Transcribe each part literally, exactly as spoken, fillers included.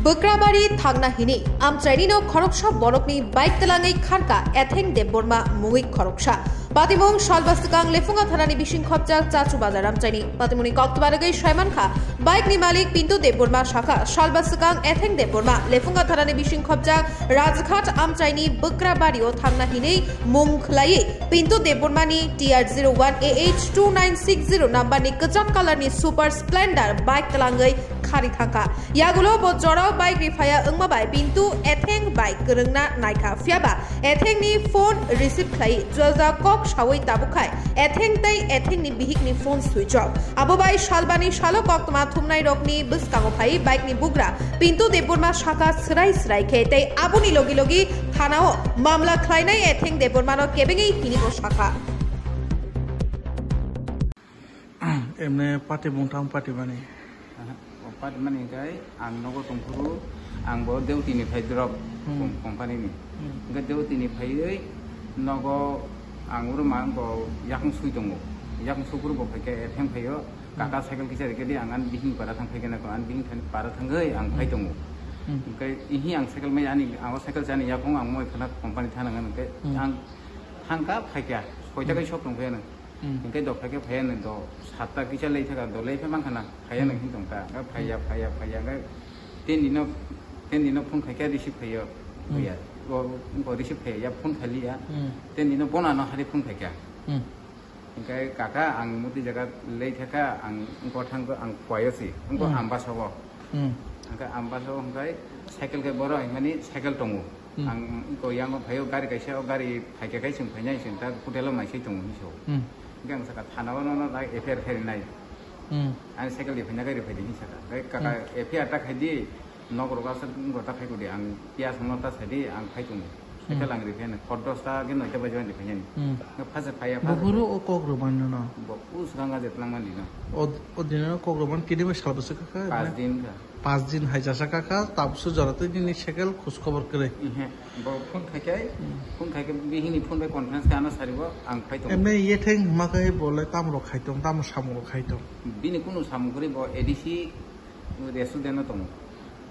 Bukrabari thangna hini amchaini no khoroksa borokni bike twlangwi kharka Etheng Debbarma mungwi khoroksa. Patimung salba swkang Lefunga thanani bising khopjak Chachu Bazar amchaini. Patimungni koktwma rwgwi saimankha, bike ni malik Pintu Debbarma sakha, salba swkang Etheng Debbarma Lefunga thanani bising khopjak Rajghat amchaini Bukrabari o thangna hinwi mung khlaiwi Pintu Debbarma ni T R zero one A H two nine six zero number ni kwchak colour ni Super Splendor bike twlangwi khari thangkha. Yagulo bo jorao bike riphaya wngma bai Pintu Etheng bai kwrwngna naikha, phiyaba Etheng ni phone receive khlai juda juda kok sawi tabukkhai Etheng tei Etheng ni bihik ni phone switch off. Abo bai salbani salo koktwma thumnai rokni bwskango phai bike ni bugra Pintu Debbarma sakha swrai swrai khe tei aboni logi logi thanao mamla khlainai Etheng Debbarma no kebengwi hini bo sakha. Emne party bungtham party mani. Aha, o party mani kai ang nogo tongphuru, ang bo Deuti ni phai drop Hmm. com-, company ni. Hmm. Hingke Deuti ni phaiwi nogo ang oro ma bo yakung sui tongo. Yakung sukuru bo phaikha, Etheng phaio. Hmm. Kaka cycle kisa rikedi ang ani bihing para thang phaikha nako, ani bihing thani para thangwi ang phai Hmm. tongo. Hmm. Hingke ihi ang cycle mai ani, ang o cycle chani yakung ang moi khana company thana hingke Hmm. ang thangka phaikha, soita kai Hmm. shop tongphai ano. Hmm. Hingke do phaikhe phaiya nang do satta kisa lei thaka do lei phe mankha na phaiya nang Hmm. hin tongkha. Hingke phaiya, Hmm. phaiya, phaiya, hingke ten dino, ten dino phone khaikhe receive phaiyo, Hmm. phaiya. O, o receive phaiya, phone khailiya. Hmm. Ten dino bona no hari phone khaikha. Hmm. Hingke kaka ang muti jaga lei thaka ang wngkha thangkha ang phuayo si, wngkha Hmm. Ambasa o. Hmm. Hingke Ambasa o hingke cycle khe boro himani cycle tongo. Hmm. Ang iko yango phaio gari kaisa, o gari phaikha kai chwng phainai chwng ta hotel o maisai tongo hinwi sao. Hmm. Hingke ang saka thana o nono da F I R khainai. Hmm. Ani cycle de phaina gari phaidi hinwi saka. Gai kaka Hmm. F I R ta khaidi, nok rok aswk wngkha ta khaikudi ang piyas no ta saidi ang phai tongo. Hmm. Cycle ang ri phainai, hor dos ta khe noi ta baji mani phainani. Hmm. Phasa phaiya, phasa Buphuru phaiya. O kok rwmani no? Bo u swkang ga jetlang mani no. O, o dino kok rwmani kini bai sal bwswk kha kha? Pas din kha. Pas din hai jasa kha kha, tabukso jora tei nini cycle khoj khobor kwrwi. Ihe, bo phone khai khai, Hmm. phone khai khai bihini phone bai conference khe ano saribo, ang phai tongo. Emne yetheng hima khai bo le tamo rok khai tong, tamo samung rok khai tong? Bini kunu samung kwrwi, bo A D C restaurant o tongo.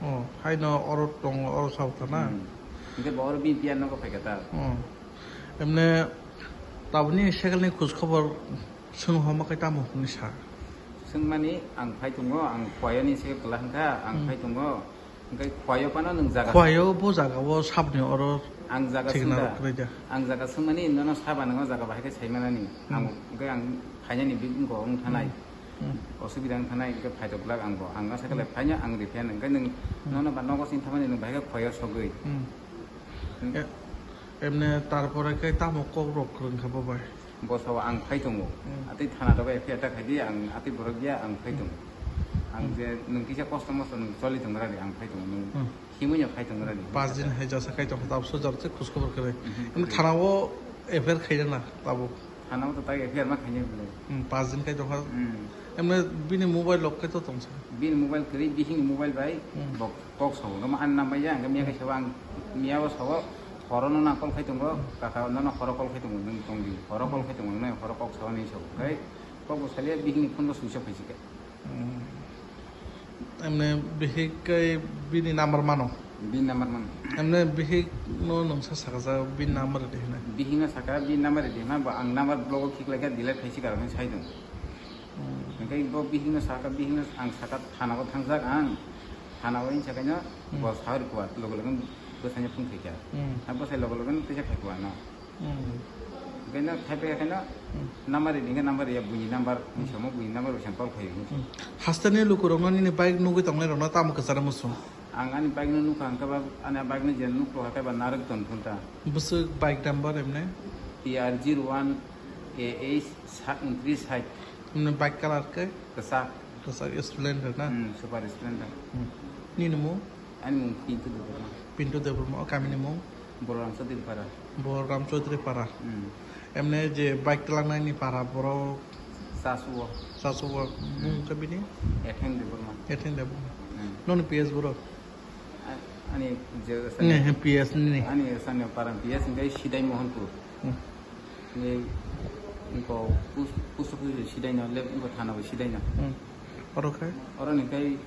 Oh, haino oro tongo, oro sao ta na? Hmm. Hingke bo oro bini P R nogo phai kha ta. Oh. Emne tabukni cycle ni khoj khobor Chwng homa khe tamo hwnwi sa? Chwngmani ang phai tongo, ang Khowai-o ni se kwla hwnkha, ang Hmm. phai tongo. Hwnkhe Khowai-o phano nwng jaga Khowai-o bo jaga o sabni oro ang jaga thikna swnda. Rok kwrwi da. Ang jaga swngmani nono saba nwngo jaga bahai khe saimanani. Hmm. Ang hwnkhe ang phainani bini wng thanai. Hmm. Hmm. Osubida wng thanai hwnkhe phai tok glak ang bo. Ang asa khe lai Hmm. phaino ang riphaino hwnkhe nwng Hmm. nono ba nogo sing thamani nwng bahai khe Khowai-o sogwi. Hmm. Hmm. E-, emne tarpore khe tamo kok rok kwrwng kha bo bai? Bosao ang phai tongo. Hmm. Atwi thana rok F I R ta khaidi, ang atwi borok ya, ang phai Hmm. tongo. Ang Hmm. je nwng kisa kosto mosto nwng choli tongra di, ang phai tongo. Nwng Hmm. himui no phai tongra di. Pas din hai jasa khai tongo, tabso jor se khoj khobor kwrwi. Mhm. Em thana o F I R khaina na tabuk? Thana o to tai F I R ma khaina bwle. Hmm, pas din khai tongkha. Hmm. Emne bini mobile lock khai to tongsa? Bini mobile kwrwi, bihini mobile bai Hmm. bok kok sao. Gama an nambai ya, gama ya Hmm. kaisa ang miya o sao. Horo no na call khai tongo, kaka no no horo call khai tongo, nwng tong di. Horo call khai tongo, nwng horo kok sao ni sao. Kai kok bo salia bihini phone bo switch off khai si khe. Hmm. Emne bihik kai bini number mano? Bini number mano. Emne bihik no nwng sa saka ja bini number de hina? Bihik no saka bini number de hina, bo ang number block o khiklai kha delete khai si kar hwn sai dong. Hmm. Hingke bo bihik no saka, bihik no ang saka thana o thangjak ang. Thana o wng sakaino Hmm. bo sahori kuat, logo logo bwsanya phone khaikha. Hmm. Ha bwsai logo logo no tisa khai kuat no. Hmm. Hingke no khai phaikha no Hmm. number ri hingke number ya buini number, Hmm. samo buini number bwsang call khai. Hmm. Hasteni lukurok no nini bike nugui tongnai rok no tamo kwcharo muchung? Ang ani bike no nukha hingke ba ani bike no je nuk rok hake ba narwk ton phunta. Bwswk bike number emne? T R zero one A H sa-, untris sait. Emne bike colour khe? Kwchak. Kwchak Splendor na? Hmm, Super Splendor. Hmm. Nini mung? Ani mung Pintu Debbarma. Pintu Debbarma, o kamini mung? Bororam Chaudhuri Para. Bororam Chaudhuri Para. Hmm. Emne je bike twlangnai ni para borok? Chasu o. Chasu o. Hmm. Mung khe bini? Etheng Debbarma. Etheng Debbarma. Hmm. Noni P S borok? A-, ani je Ne, he, P S ni. Ani sani para P S hingke Sidai Mohanpur. Hmm. Ni ko pus-, pusu pusu sidai no, lep ko thana bo sidai no. Hmm. Oro khai? Oro ni kai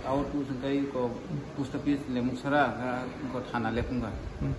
Aur tu sengkai ko post office Lemuksara, ko thana Lephunga. Hmm.